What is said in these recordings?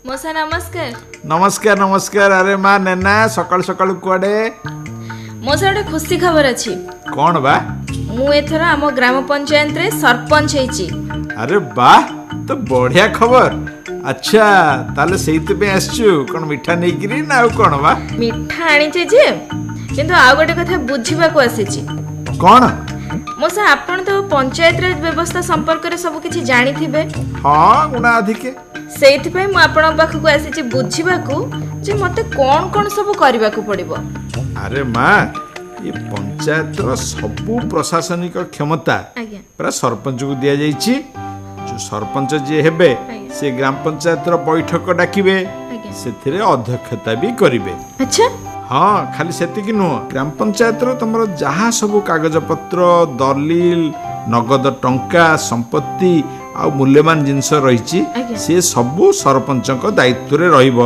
ମଉସା ନମସ୍କାର। ନମସ୍କାର ନମସ୍କାର। ଆରେ ମା ନେନା, ସକାଳୁ ସକାଳୁ କୁଆଡ଼େ? ମଉସା, ଗୋଟେ ଖୁସି ଖବର ଅଛି। କ'ଣ ବା? ମୁଁ ଏଥର ଆମ ଗ୍ରାମ ପଞ୍ଚାୟତରେ ସରପଞ୍ଚ ହେଇଛି। ଆରେ ବାহ, ତ ବଢିଆ ଖବର। ଆଚ୍ଛା, ତାହେଲେ ସେଇଥିପାଇଁ ଆସିଛୁ? କ'ଣ ମିଠା ନେଇକିରି ନା ଆଉ କ'ଣ ବା? ମିଠା ଆଣିଛି ଯେ, କିନ୍ତୁ ଆଉ ଗୋଟେ କଥା ବୁଝିବାକୁ ଆସିଛି। କ'ଣ? ମଉସା, ଆପଣ ତ ପଞ୍ଚାୟତରାଜ ବ୍ୟବସ୍ଥା ସମ୍ପର୍କରେ ସବୁ କିଛି ଜାଣିଥିବେ। ହଁ, ଗୁଣା ଅଧିକେ। ସେଇଥିପାଇଁ ମୁଁ ଆପଣଙ୍କ ପାଖକୁ ଆସିଛି ବୁଝିବାକୁ ଯେ ମୋତେ କ'ଣ କ'ଣ ସବୁ କରିବାକୁ ପଡ଼ିବ। ଆରେ ମା, ଏ ପଞ୍ଚାୟତର ସବୁ ପ୍ରଶାସନିକ କ୍ଷମତା ପୁରା ସରପଞ୍ଚକୁ ଦିଆଯାଇଛି। ଯୋଉ ସରପଞ୍ଚ ଯିଏ ହେବେ, ସେ ଗ୍ରାମ ପଞ୍ଚାୟତର ବୈଠକ ଡାକିବେ, ସେଥିରେ ଅଧ୍ୟକ୍ଷତା ବି କରିବେ। ଆଚ୍ଛା। ହଁ, ଖାଲି ସେତିକି ନୁହଁ, ଗ୍ରାମ ପଞ୍ଚାୟତର ତମର ଯାହା ସବୁ କାଗଜପତ୍ର, ଦଲିଲ, ନଗଦ ଟଙ୍କା, ସମ୍ପତ୍ତି ଆଉ ମୂଲ୍ୟବାନ ଜିନିଷ ରହିଛି, ସେ ସବୁ ସରପଞ୍ଚଙ୍କ ଦାୟିତ୍ୱରେ ରହିବ।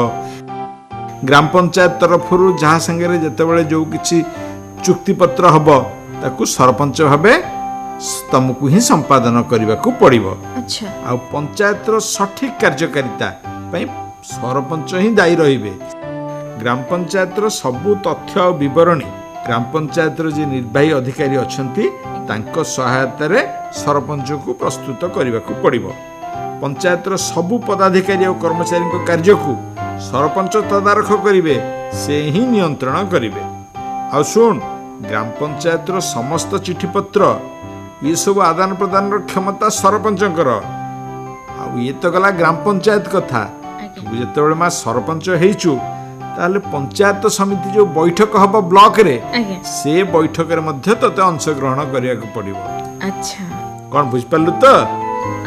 ଗ୍ରାମ ପଞ୍ଚାୟତ ତରଫରୁ ଯାହା ସାଙ୍ଗରେ ଯେତେବେଳେ ଯୋଉ କିଛି ଚୁକ୍ତିପତ୍ର ହବ, ତାକୁ ସରପଞ୍ଚ ଭାବେ ତମକୁ ହିଁ ସମ୍ପାଦନ କରିବାକୁ ପଡ଼ିବ। ଆଉ ପଞ୍ଚାୟତର ସଠିକ କାର୍ଯ୍ୟକାରିତା ପାଇଁ ସରପଞ୍ଚ ହିଁ ଦାୟୀ ରହିବେ। ଗ୍ରାମ ପଞ୍ଚାୟତର ସବୁ ତଥ୍ୟ ଆଉ ବିବରଣୀ ଗ୍ରାମ ପଞ୍ଚାୟତର ଯିଏ ନିର୍ବାହୀ ଅଧିକାରୀ ଅଛନ୍ତି, ତାଙ୍କ ସହାୟତାରେ ସରପଞ୍ଚକୁ ପ୍ରସ୍ତୁତ କରିବାକୁ ପଡ଼ିବ। ପଞ୍ଚାୟତର ସବୁ ପଦାଧିକାରୀ ଆଉ କର୍ମଚାରୀଙ୍କ କାର୍ଯ୍ୟକୁ ସରପଞ୍ଚ ତଦାରଖ କରିବେ, ସେ ହିଁ ନିୟନ୍ତ୍ରଣ କରିବେ। ଆଉ ଶୁଣ, ଗ୍ରାମ ପଞ୍ଚାୟତର ସମସ୍ତ ଚିଠିପତ୍ର ଏସବୁ ଆଦାନ ପ୍ରଦାନର କ୍ଷମତା ସରପଞ୍ଚଙ୍କର। ଆଉ ଇଏ ତ ଗଲା ଗ୍ରାମ ପଞ୍ଚାୟତ କଥା। ତୁ ଯେତେବେଳେ ମା ସରପଞ୍ଚ ହେଇଛୁ, ତାହେଲେ ପଞ୍ଚାୟତ ସମିତି ଯୋଉ ବୈଠକ ହବ ବ୍ଲକରେ, ସେ ବୈଠକରେ ମଧ୍ୟ ତତେ ଅଂଶଗ୍ରହଣ କରିବାକୁ ପଡ଼ିବ। ଆଚ୍ଛା। କ'ଣ ବୁଝିପାରିଲୁ ତ?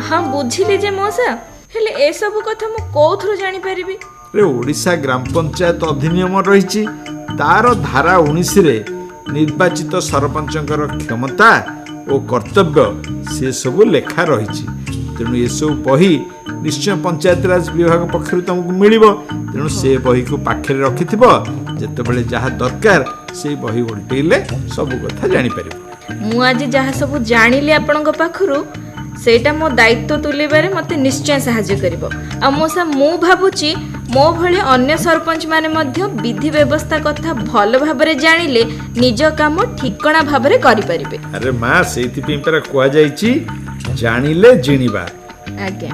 ହଁ, ବୁଝିଲି ଯେ ମଉସା, ହେଲେ ଏସବୁ କଥା ମୁଁ କୋଉଥିରୁ ଜାଣିପାରିବି? ରେ, ଓଡ଼ିଶା ଗ୍ରାମ ପଞ୍ଚାୟତ ଅଧିନିୟମ ରହିଛି, ତାର ଧାରା 19ରେ ନିର୍ବାଚିତ ସରପଞ୍ଚଙ୍କର କ୍ଷମତା ଓ କର୍ତ୍ତବ୍ୟ ସେସବୁ ଲେଖା ରହିଛି। ତେଣୁ ଏସବୁ ବହି ନିଶ୍ଚୟ ପଞ୍ଚାୟତିରାଜ ବିଭାଗ ପକ୍ଷରୁ ତୁମକୁ ମିଳିବ। ତେଣୁ ସେ ବହିକୁ ପାଖରେ ରଖିଥିବ, ଯେତେବେଳେ ଯାହା ଦରକାର ସେଇ ବହି ଓଲଟେଇଲେ ସବୁ କଥା ଜାଣିପାରିବ। ମୁଁ ଆଜି ଯାହା ସବୁ ଜାଣିଲି ଆପଣଙ୍କ ପାଖରୁ, ସେଇଟା ମୋ ଦାୟିତ୍ୱ ତୁଲେଇବାରେ ମୋତେ ନିଶ୍ଚୟ ସାହାଯ୍ୟ କରିବ। ଆଉ ମଉସା, ମୁଁ ଭାବୁଛି ମୋ ଭଳି ଅନ୍ୟ ସରପଞ୍ଚ ମାନେ ମଧ୍ୟ ବିଧି ବ୍ୟବସ୍ଥା କଥା ଭଲ ଭାବରେ ଜାଣିଲେ ନିଜ କାମ ଠିକଣା ଭାବରେ କରିପାରିବେ। ଆରେ ମା, ସେଇଥିପାଇଁ ପରା କୁହାଯାଇଛି, ଜାଣିଲେ ଜିଣିବା। ଆଜ୍ଞା।